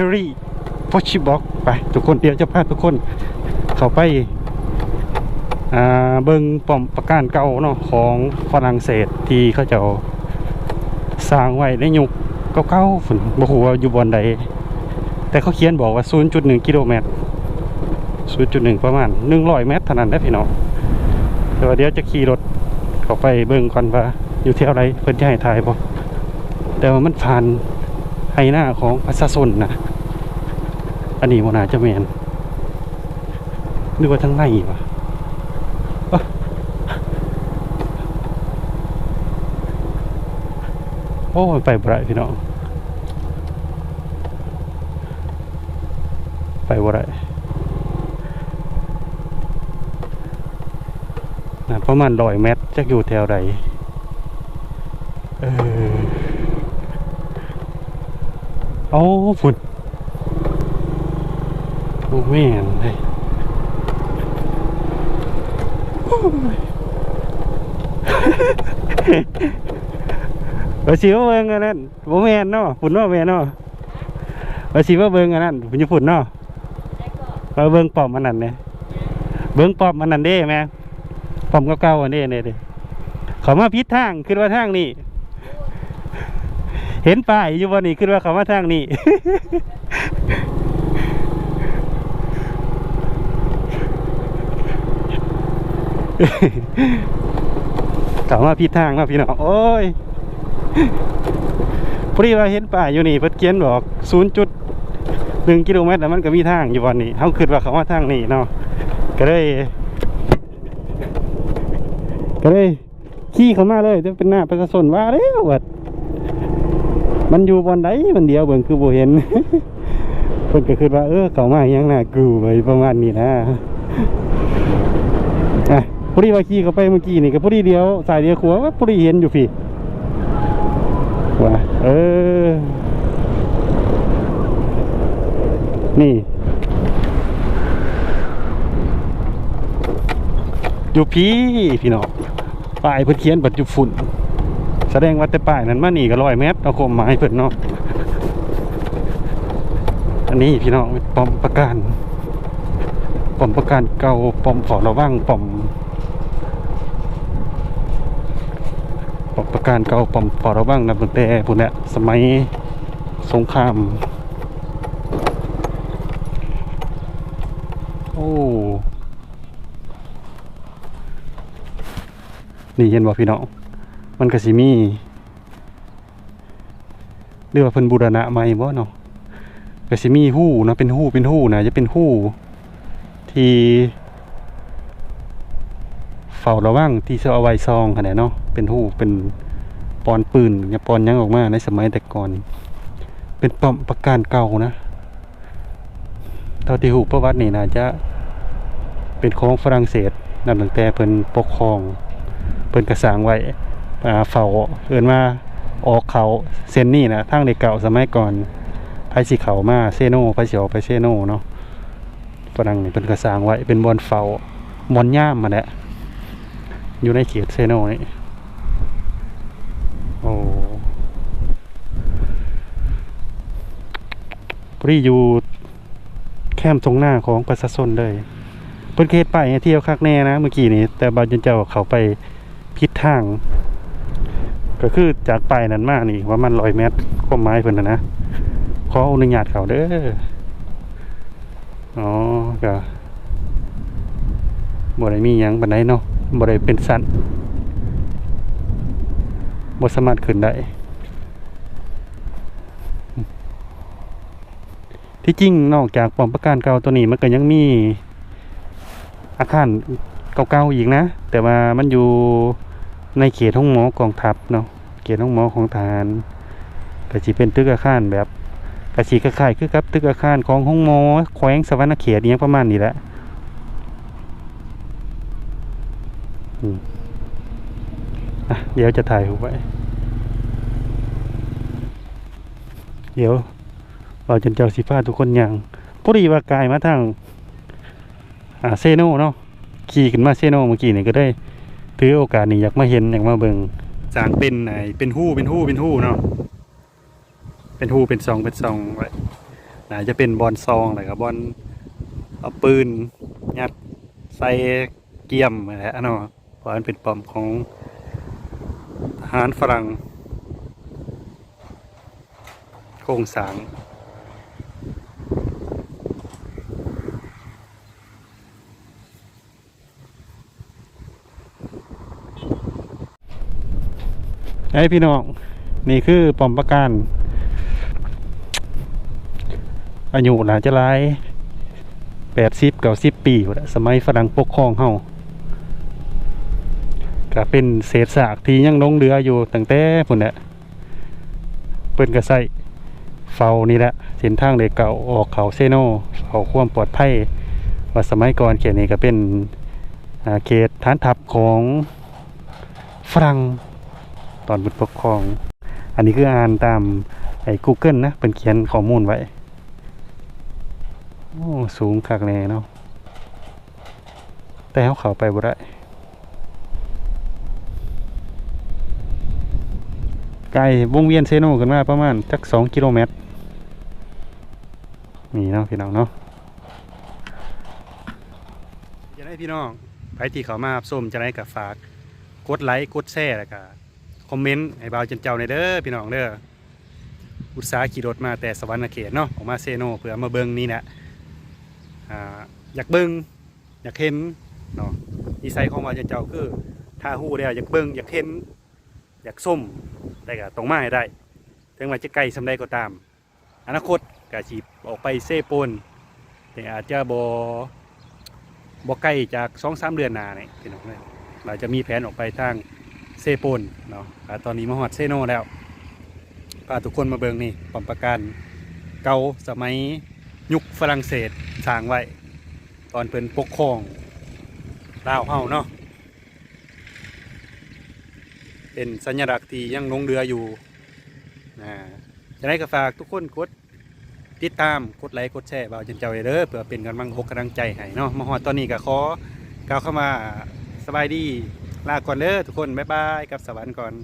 Cherry Pochi Box ໄປທຸກຄົນ. ດຽວຈະພາທຸກຄົນເຂົ້າໄປ ອ່າ ເບິ່ງປ້ອມປາການເກົ່າເນາະ ຂອງຝຣັ່ງເສດ ທີ່ເຂົາເຈົ້າສ້າງໄວ້ໃນຍຸກເກົ່າໆພຸ້ນ, ບໍ່ຮູ້ວ່າຢູ່ບ່ອນໃດ ແຕ່ເຂົາຂຽນບອກວ່າ ສູນຈຸດໜຶ່ງ ກິໂລແມັດ, ສູນຈຸດໜຶ່ງ ປະມານ ໜຶ່ງຮ້ອຍແມັດເທົ່ານັ້ນເດ້ພີ່ນ້ອງ. ແຕ່ວ່າດຽວຈະຂີ່ລົດເຂົ້າໄປເບິ່ງກ່ອນວ່າຢູ່ແຖວໃດ ເພິ່ນຈະໃຫ້ຖ່າຍບໍ່. ແຕ່ວ່າມັນຜ່ານໄຮ່ນາຂອງປະຊາຊົນນະ. ອັນນີ້ບໍ່ໜ້າຈະແມ່ນ ຫຼືວ່າທາງໃນວະ? ໂອ້ຍ ໄປບໍ່ໄດ້ພີ່ນ້ອງ. ໄປບໍ່ໄດ້ນະ ປະມານຮ້ອຍແມັດ ຈັກຢູ່ແຖວໃດ. ເອີ ເອົາ ພຸ້ນ ບໍ່ແມ່ນເດ້. ໂອ້ຍ ວ່າຊິມາເບິ່ງອັນນັ້ນ ບໍ່ແມ່ນເນາະ ພຸ້ນເນາະ ແມ່ນເນາະ. ວ່າຊິມາເບິ່ງອັນນັ້ນ ຢູ່ພຸ້ນເນາະ ມາເບິ່ງປ້ອມອັນນັ້ນແດ່ ເບິ່ງປ້ອມອັນນັ້ນເດ້ແມ່ ປ້ອມເກົ່າໆ ອັນນີ້ ນີ້ ນີ້. ເຂົ້າມາຜິດທາງ ຄິດວ່າທາງນີ້ ເຫັນປ້າຍຢູ່ບ່ອນນີ້ ຄິດວ່າເຂົ້າມາທາງນີ້. ເຂົ້າມາຜິດທາງເນາະພີ່ນ້ອງ ໂອ້ຍ. ພໍດີວ່າເຫັນປ້າຍຢູ່ນີ້ ເພິ່ນຂຽນບອກ ສູນຈຸດໜຶ່ງ ກິໂລແມັດ ແລ້ວມັນກໍມີທາງຢູ່ບ່ອນນີ້ ເຮົາຄິດວ່າເຂົ້າມາທາງນີ້ເນາະ ກໍເລີຍ ກໍເລີຍຂີ່ເຂົ້າມາເລີຍ. ແຕ່ເປັນໜ້າປະຊາຊົນວ່າແລ້ວ ວ່າມັນຢູ່ບ່ອນໃດ ມັນດຽວເບິ່ງຄືບໍ່ເຫັນ. ເພິ່ນກໍຄິດວ່າ ເອີ ເຂົ້າມາຫຍັງນາກູໄວ້ ປະມານນີ້ນະ. ອ່ະ ພໍດີວ່າຂີ່ເຂົ້າໄປເມື່ອກີ້ນີ້ ກໍພໍດີດຽວຊ້າຍດຽວຂວາ ພໍດີເຫັນຢູ່ພີ້ວ່າ ເອີ ນີ້ ຢູ່ພີ້ພີ່ນ້ອງ. ປ້າຍເພິ່ນຂຽນບັດຢູ່ພຸ້ນ ສະແດງວ່າແຕ່ປ້າຍນັ້ນມານີ້ກໍຮ້ອຍແມັດເນາະ ຄວາມໝາຍເພິ່ນເນາະ. ອັນນີ້ພີ່ນ້ອງ ປ້ອມປາການ ປ້ອມປາການເກົ່າ ປ້ອມເຝົ້າລະວັງ ປ້ອມ ປ້ອມປາການເກົ່າ ປ້ອມເຝົ້າລະວັງ ນັບຕັ້ງແຕ່ພຸ້ນແຫຼະ ສະໄໝສົງຄາມ. ໂອ້ ນີ້ເຫັນບໍ່ພີ່ນ້ອງ ມັນກໍຊິມີ ຫຼືວ່າເພິ່ນບູລະນະໃໝ່ບໍ່ເນາະ ກໍຊິມີຮູເນາະ ເປັນຮູ ເປັນຮູນະ ຈະເປັນຮູທີ່ເຝົ້າລະວັງ ທີ່ເອົາໄວ້ສ່ອງຫັ້ນແຫຼະເນາະ ເປັນຮູ ເປັນປ່ອນປືນ ປ່ອນຫຍັງອອກມາໃນສະໄໝແຕ່ກ່ອນ ເປັນປ້ອມປາການເກົ່ານະ. ເທົ່າທີ່ຮູ້ປະຫວັດນີ້ ໜ້າຈະເປັນຂອງຝຣັ່ງເສດ ນັບຕັ້ງແຕ່ເພິ່ນປົກຄອງ ເພິ່ນກໍສ້າງໄວ້ ອ່າ ເຝົ້າ ເອີ້ນວ່າອອກເຂົ້າເສັ້ນນີ້ນະ ທາງເລກເກົ້າ ສະໄໝກ່ອນ ໃຜຊິເຂົ້າມາເຊໂນ ໃຜຊິອອກໄປເຊໂນເນາະ ຝຣັ່ງນີ້ເພິ່ນກໍສ້າງໄວ້ເປັນບ່ອນເຝົ້າ ບ່ອນຍາມຫັ້ນແຫຼະ ຢູ່ໃນເຂດເຊໂນນີ້. ໂອ້ ພໍດີຢູ່ແຄມທົ່ງນາຂອງປະຊາຊົນເລີຍ ເພິ່ນກໍເຮັດປ້າຍໃຫ້ທ່ຽວຄັກແນ່ນະ ເມື່ອກີ້ນີ້ ແຕ່ບ່າວຈັນເຈົ້າເຂົ້າໄປຜິດທາງ ກໍຄືຈາກປ້າຍນັ້ນມານີ້ປະມານຮ້ອຍແມັດ ຄວາມໝາຍເພິ່ນນະນະ. ຂໍອະນຸຍາດເຂົ້າເດີ. ອໍ ກະບໍ່ໄດ້ມີຫຍັງປານໃດເນາະ ບໍ່ໄດ້ເປັນຊັ້ນ ບໍ່ສາມາດຂຶ້ນໄດ້. ທີ່ຈິງນອກຈາກປ້ອມປາການເກົ່າໂຕນີ້ ມັນກໍຍັງມີອາຄານເກົ່າໆອີກນະ ແຕ່ວ່າມັນຢູ່ໃນເຂດໂຮງໝໍກອງທັບເນາະ. ເຂດໂຮງໝໍຂອງທະຫານ ກະຊິເປັນຕຶກອາຄານແບບ ກະຊິຄ້າຍໆຄືກັບຕຶກອາຄານຂອງໂຮງໝໍແຂວງສະຫວັນນະເຂດ ອີ່ຫຍັງປະມານນີ້ແຫຼະ. ອືມ ອ່ະ ດຽວຈະຖ່າຍຮູບໄວ້ ດຽວບ່າວຈັນເຈົ້າຊິພາທຸກຄົນຍ່າງ ພໍດີວ່າກາຍມາທາງ ອ່າ ເຊໂນເນາະ ຂີ່ຂຶ້ນມາເຊໂນເມື່ອກີ້ນີ້ ກໍເລີຍຖືໂອກາດນີ້ ຢາກມາເຫັນ ຢາກມາເບິ່ງ ສ້າງເປັນໄອ້ ເປັນຮູ ເປັນຮູ ເປັນຮູເນາະ ເປັນຮູ ເປັນຊ່ອງ ເປັນຊ່ອງໄວ້. ໜ້າຈະເປັນບ່ອນຊອງ ແລ້ວກໍບ່ອນເອົາປືນຍັດໃສ່ກຽມນັ້ນແຫຼະເນາະ ເພາະວ່າມັນເປັນປ້ອມຂອງທະຫານຝຣັ່ງໂຄງສ້າງ. ເອີຍ ພີ່ນ້ອງ, ນີ້ຄືປ້ອມປາການ ອາຍຸໜ້າຈະຫຼາຍ ແປດສິບ ເກົ້າສິບປີພຸ້ນແຫຼະ ສະໄໝຝຣັ່ງປົກຄອງເຮົາ. ກະເປັນເສດຊາກທີ່ຍັງຫຼົງເຫຼືອຢູ່ຕັ້ງແຕ່ພຸ້ນແຫຼະ. ເພິ່ນກໍໃຊ້ເຝົ້ານີ້ແຫຼະ ເສັ້ນທາງເລກເກົ້າ ອອກເຂົ້າເຊໂນ ເຝົ້າຄວາມປອດໄພ. ວ່າສະໄໝກ່ອນເຂດນີ້ກໍເປັນ ອ່າ ເຂດຖານທັບຂອງຝຣັ່ງຕອນເພິ່ນປົກຄອງ. ອັນນີ້ຄືອ່ານຕາມໄອ້ Google ນະ ເພິ່ນຂຽນຂໍ້ມູນໄວ້. ໂອ້ ສູງຄັກແນ່ເນາະ. ແຕ່ເຮົາເຂົ້າໄປບໍ່ໄດ້. ໄກວົງວຽນເຊໂນຂຶ້ນມາປະມານຈັກສອງກິໂລແມັດນີ້ເນາະ ພີ່ນ້ອງເນາະ. ຈັ່ງໃດພີ່ນ້ອງ ໃຜທີ່ເຂົ້າມາຮັບຊົມຈັ່ງໃດກໍຝາກກົດໄລ ກົດແຊ ແລ້ວກໍຄອມເມັນໃຫ້ບ່າວຈັນເຈົ້າແດ່ເດີ ພີ່ນ້ອງເດີ. ອຸດສາຂີ່ລົດມາແຕ່ສະຫວັນນະເຂດເນາະ ອອກມາເຊໂນເພື່ອມາເບິ່ງນີ້ແຫຼະ. ອ່າ ຢາກເບິ່ງ ຢາກເຫັນເນາະ ນິໄສຂອງບ່າວຈັນເຈົ້າຄື ຖ້າຮູ້ແລ້ວຢາກເບິ່ງ ຢາກເຫັນ ຢາກຊົມ ແຕ່ກໍຕ້ອງມາໃຫ້ໄດ້ ເຖິງວ່າຈະໄກສ່ຳໃດກໍຕາມ. ອະນາຄົດກໍຊິອອກໄປເຊໂປນ ແຕ່ອາດຈະບໍ່ ບໍ່ໄກຈາກສອງສາມເດືອນໜ້ານີ້ ພີ່ນ້ອງເອີຍ ອາດຈະມີແຜນອອກໄປທາງເຊໂປນເນາະ. ອາ ຕອນນີ້ມາຮອດເຊໂນແລ້ວ ພາທຸກຄົນມາເບິ່ງນີ້ ປ້ອມປາການເກົ່າສະໄໝຍຸກຝຣັ່ງເສດສ້າງໄວ້ ຕອນເພິ່ນປົກຄອງລາວເຮົາເນາະ. ເປັນສັນຍະລັກທີ່ຍັງຫຼົງເຫຼືອຢູ່. ອ່າ ຈັ່ງໃດກໍຝາກທຸກຄົນກົດຕິດຕາມ ກົດໄລ ກົດແຊ ບ່າວຈັນເຈົ້າເດີ ເພື່ອເປັນກຳລັງອົກກຳລັງໃຈໃຫ້ເນາະ. ມາຮອດຕອນນີ້ກໍຂໍກ່າວຄຳວ່າສະບາຍດີ ລາກ່ອນເດີທຸກຄົນ ບາຍບາຍ ກັບສະຫວັນກ່ອນ.